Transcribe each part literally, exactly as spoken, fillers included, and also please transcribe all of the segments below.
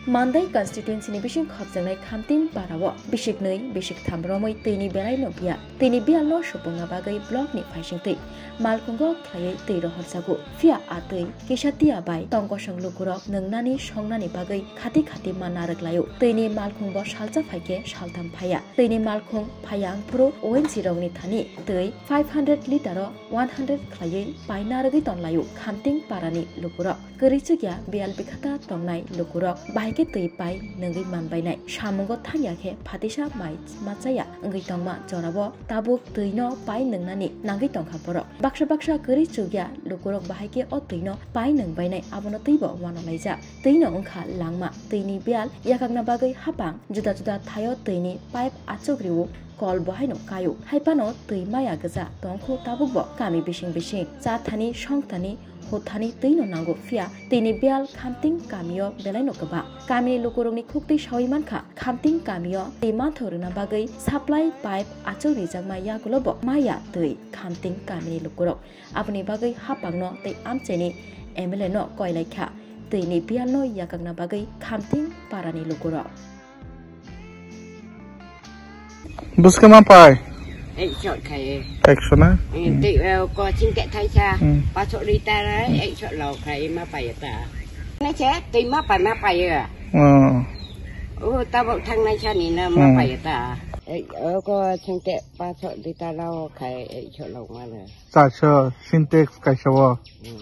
Mandai constituency ni bising khopjaknai Khamting para o bisik nwi bisik tham romwi twi ni belai no biya. Twi ni biyal no supungna bagwi block ni phaising twi malkhungo khlaiwi twi rohorjago. Phiya a twi kisa tiya bai tongkosong lukurok nwngnani songnani bagwi khati khati ma narwk laio. Twi ni malkhung bo salsa phaikhe saltham phaiya. Twi ni malkhung phaiya ang phuru O N G rok ni thani twi five hundred litre o one hundred khlaiwi pai narwgwi tonlaio Khamting para ni lukurok. Kwrwi chukya biyal bikhata tongnai lukurok bahai khe twi pai nwngwi manbainai. Samungo thangya khe phatisa mai machaya wngwi tongma jorao tabuk twi no pai nwngnani nangwi tongkha borok. Baksa baksa kwrwi chukya lukurok bahai khe o twi no pai nwngbainai abono twibo uanalaijak. Twi no wngkha langma, twi ni biyal yakakna bagwi hapang juda juda thaio twi ni pipe achuk rio. Kol bo haino kaio. Hai phano twi maya gwja tongkhu tabukbo kami bising bising. Cha thani, song thani, hut thani twi no nango phiya twi ni biyal Khamting kamio belai no kwbang. Kami ni lukurok ni khuk twi sawi mankha Khamting kamio twi mantho rwna bagwi supply pipe achuk rijakma yagulo bo maya twi Khamting kami ni lukurok. Aboni bagwi hapang no tei amchai ni M L A no koi lai kha. Twi ni biyal no yakakna bagwi Khamting para ni lukurok. Bwskhe ma pai? Ekshot khai. Ekshot na? Eh, hmm. Tei, eh, ko chingke thaisa, hmm, paso litre, hmm, ekshot lo khai ma pai ta. Na che, tei ma pa na pai ya. Oh. Oh, tabok thang nai sani na ma, hmm, pai ta. Eh, oh, ko chingke paso litre lo khai ekshot lo ma na. Chaso Sintex kaisa o. Hmm.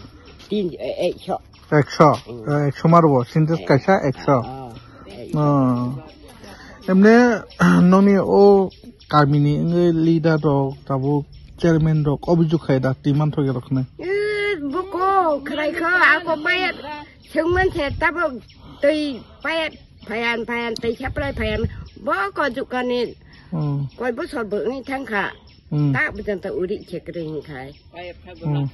Tin, eh, ekshot. Ekshot. Hmm. Eh, ekshot ma rwo, Sintex, eh, kaisa ekshot. Ah, ah, ekshot. Oh. Emne, nongni o kamini wngwi leader rok, tabuk chairman rok, obijok khai da, twi manthok ya rok hwnwi. Eh, buko, khwrai kho, ako payat, sengman se, tabuk twi payat, phayan, phayan, twi supply phayan, boko jukani, hmm, koi bosor bo wngwi thangkha. Hmm. Ta bwtang ta uri chekre hinkhai. Hmm.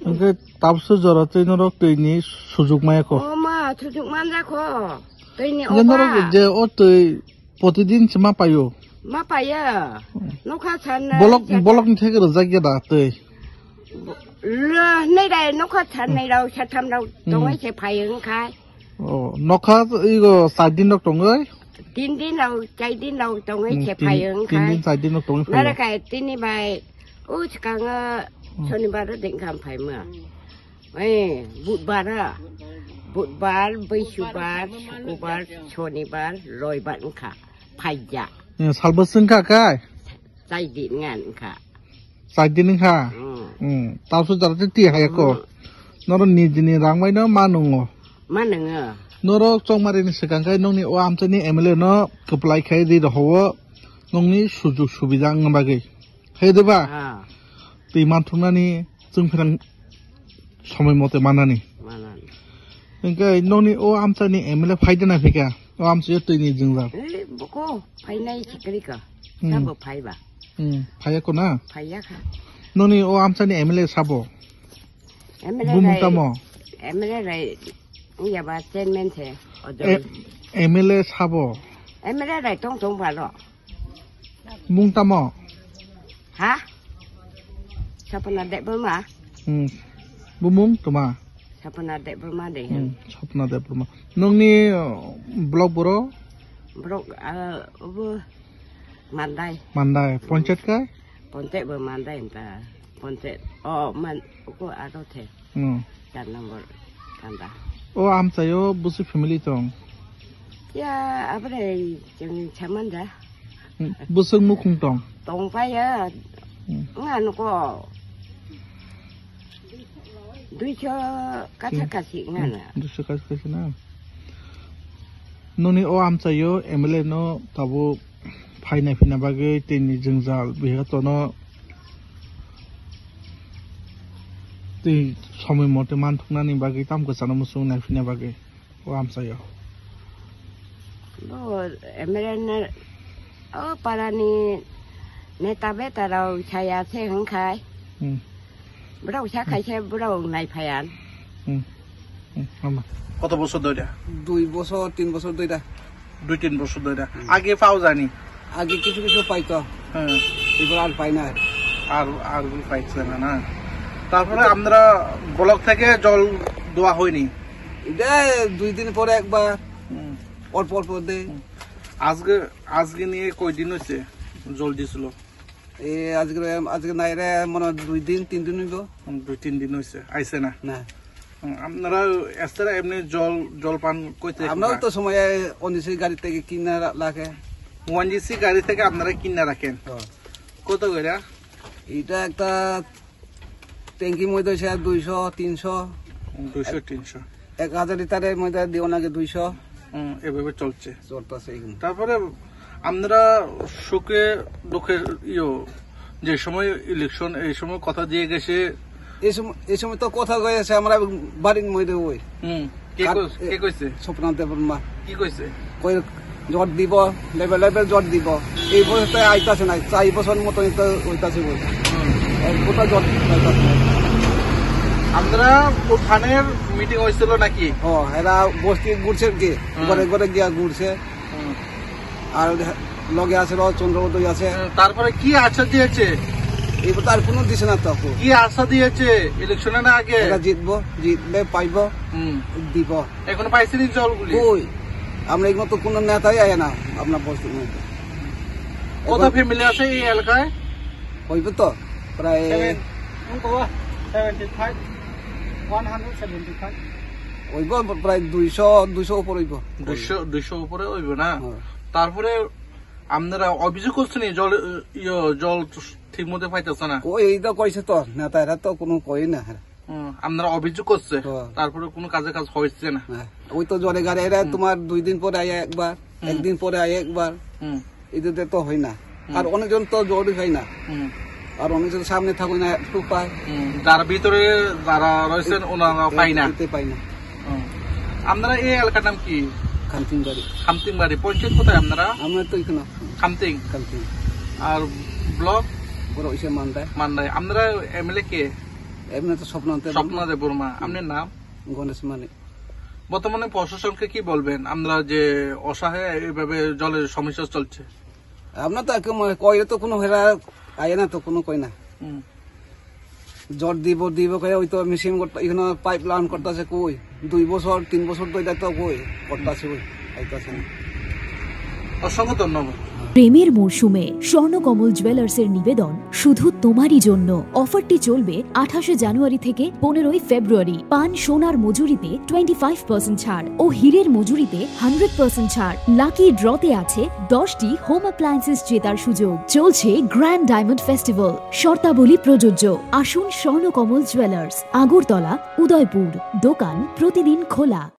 Hwnkhe tabukso jora twi norok twi ni sujuk maya kho. O ma, sujuk manja kho. Twi ni. Hwnkhe oba. Norok je o twi protidin se ma paio? Ma paio. Hmm. Nokha san na. Bolok, chekha. Bolok ni theke rwjak ya da twi? Lo, nei dai nokha san nei rao, sa tham rao, hmm, tongwi se phaio hinkhai. Oh, nokha igo char din rok tongoi? Tin din rok, char din rok tongoi. Hmm, se tin, phaio tin wngkha. Din, char din rok tongoi phaio. Nara kai tini bai, o swkango, hmm, Shonibar o dengkha phaima. Eh, Budbar o. Budbar, Bisubar, Sukubar, Shonibar, Roibar wngkha. Phaija. Eh, salbwswng kha kai? Char din ngan wngkha. Char din wngkha? Hmm. Hmm. Tabukso jora tei twi haya kho. Hmm. Norok nijini rang bai no ma nwngo. Ma nwngo. Norok chongmari ni swkang khe nongni o amchaini M L A no kwplai khai ri rohoro nongni sujuk subida wngna bagwi. Hai de ba? Ah. Twi manthoknani chwng pherang somoi mote manani. Manani. Hwnkhe nongni o amchaini M L A phai de na phika? O amchaio twi ni jwngjal. Eh, boko phainai sikri ka. Hmm. Sabo phaiba. Hmm, phaiya kho na? Phaiya kha. Noni o amchaini M L A sabo? M L A bumung rai, tamo? M L A rai, iya ba chairman se, ojo. E, M L A sabo? M L A rai tong tong ba ro. Mung tamo? Ha? Sapna Debbarma. Hmm. Bumung toma? Sapna Debbarma de. Hmm, Sapna Debbarma. Nongni, uh, block boro? Block, uh, obo Mandai. Mandai. Panchayat kai? Panchayat bo Mandai ta. Panchayat. Oh, man, ko aro the. Hmm. Char number kanda. O amchaio busu family tong? Ya, abre chwng chamanda. Hmm, busu mukhung tong? Tong pa ya. Hmm. Ngan ko. Duiso kasa kasi ngana. Hmm, duiso kasa kasi na. Noni o amchaio M L A no tabuk phai naphina bagwi tini jwngjal bihato no twi somoi mote manthoknani bagwi tamo kwchangno muchung naphina bagwi o amchaio. Bo M L A na o parani neta beta rok saya se hwnkhai. Hmm. Borok sa khaise borok nai phayan. Hmm. Hmm, mama. কত বছর ধরে? দুই বছর, তিন বছর ধরে। দুই তিন বছর ধরে। হুম। আগে পাও যায়নি? আগে কিছু কিছু পাইতো। হ্যাঁ। এবার আর পাই না। আর, আর পাইছে না, না? তারপরে আমরা ব্লক থেকে জল দেওয়া হয়নি? এটা দুই দিন পরে একবার, হুম। অল্প অল্প দেয়। হুম। আজকে, আজকে নিয়ে কয়দিন হয়েছে জল দিছিল? এ, আজকে, আজকে নাই রে, মনে হয় দুই দিন, তিন দিন হইব। হুম, দুই তিন দিন হয়েছে, আইছে না? না। হুম, আপনারা এছাড়া এমনি জল, জলপান কই থেকে আমরাও খান? তো সময় ওএনজিসি গাড়ি থেকে কিনা রা-, লাগে। ওএনজিসি গাড়ি থেকে আপনারা কিনা রাখেন? হ্যাঁ। কত করে? এটা একটা ট্যাঙ্কির মধ্যে হচ্ছে দুইশো, তিনশো। দুইশো, তিনশো। এক হাজার লিটারের মধ্যে দিও নাকি দুইশো। হুম, এভাবে চলছে। চলতেছে এগুলো। তারপরে আপনারা সুখে দুঃখে, ইয়ো, যে সময় ইলেকশন, এই সময় কথা দিয়ে গেছে। এই সময়, এই সময় তো কথা কয়ে আছে, আমরা বাড়ির মধ্যে ওই। হুম, কে কার-, কইস-, এ, কে কইছে? স্বপ্না দেববর্মা। কি কইছে? কই জট দিব, লেভেল লেভেল জট দিব। এই বছর তো আইতাছে না, চার বছর মতো তো হইতাছে বলছে। হুম। এক গোটা জট আইতাছে না। আপনারা ওখানের মিটিং হয়েছিল নাকি? ও, এরা বস্তি ঘুরছে কি? হুম। ঘরে ঘরে গিয়া ঘুরছে। হুম। আর লগে আছে র চন্দ্রোদয় আছে। হুম, তারপরে কি আশ্বাস দিয়েছে? এবার তো আর কোনো দিছে না তো এখন। কি আশা দিয়েছে ইলেকশনের আগে? এরা জিতবো, জিতলে পাইবো, হুম। দিব। এখনো পাইছেনি জলগুলি? কই? আমরা এগুলো তো কোনো নেতাই আয় না, আপনার বলতে মনে হয়। কত এখন ফ্যামিলি আছে এই এলাকায়? হইব তো প্রায় সেভেন, কোন বাবা? Seventy five, one hundred seventy five. হইব প্রায় দুইশো, দুইশো উপর হইব। দুইশো, দুইশো উপরে হইব না? হ্যাঁ। তারপরে আপনারা অভিযোগ করছেন এই জল, ইয়ে, জল ঠিক মতো পাইতেছে না? ও, এই তো কইছে তো, নেতারা তো কোনো কই না। হুম, আপনারা অভিযোগ করছে, হ্যাঁ। তারপরে কোনো কাজে কাজ হয়েছে না? হ্যাঁ, ওই তো জলে গাড়ি এরা হুম। তোমার দুই দিন পরে আয় একবার, হুম। একদিন পরে আয় একবার, হুম। এদের তো হয় না। হুম। আর অনেকজন তো জলই পায় না। হুম। আর অনেকজন সামনে থাকে না, একটু পায়। হুম, যারা ভিতরে যারা রয়েছেন, এ-, ওনারা এ-, পায় না। এতে পায় না। হুম। আপনারা এই এলাকার নাম কি? খামতিংবাড়ি। খামতিংবাড়ি। পঞ্চায়েত কোথায় আপনারা? আমরা তো এখানে। খামতিং? খামতিং। আর ব্লক? বড় ইসে মান্দায়। মান্দায়। আপনারা এমএলএ কে? এমনি তো স্বপ্ন দেব। স্বপ্ন দেববর্মা। হুম। আপনার নাম? গণেশ মানিক। বর্তমানে প্রশাসনকে কি বলবেন? আমরা যে অসহায় এইভাবে জলের সমস্যা চলছে। আমরা তো একে মনে কইলে তো কোনো হেরা আয় না তো কোনো কই না। হুম। জট দিব, দিব কয়ে ওই তো মেশিন করতে, এখানে পাইপ লাইন করতেছে কই? দুই বছর, তিন বছর তো এটা তো কই? করতেছে কই? আইতাছে না। অসংখ্য ধন্যবাদ। প্রেমের মরশুমে স্বর্ণকমল জুয়েলার্সের নিবেদন শুধু তোমারই জন্য। অফারটি চলবে আঠাশে জানুয়ারি থেকে পনেরোই ফেব্রুয়ারি। পান সোনার মজুরিতে টোয়েন্টি ফাইভ পার্সেন্ট ছাড় ও হীরের মজুরিতে হান্ড্রেড পার্সেন্ট ছাড়। লাকি ড্রতে আছে দশটি হোম অ্যাপ্লায়েন্সেস জেতার সুযোগ। চলছে গ্র্যান্ড ডায়মন্ড ফেস্টিভ্যাল, শর্তাবলী প্রযোজ্য। আসুন স্বর্ণকমল জুয়েলার্স, আগরতলা, উদয়পুর। দোকান প্রতিদিন খোলা।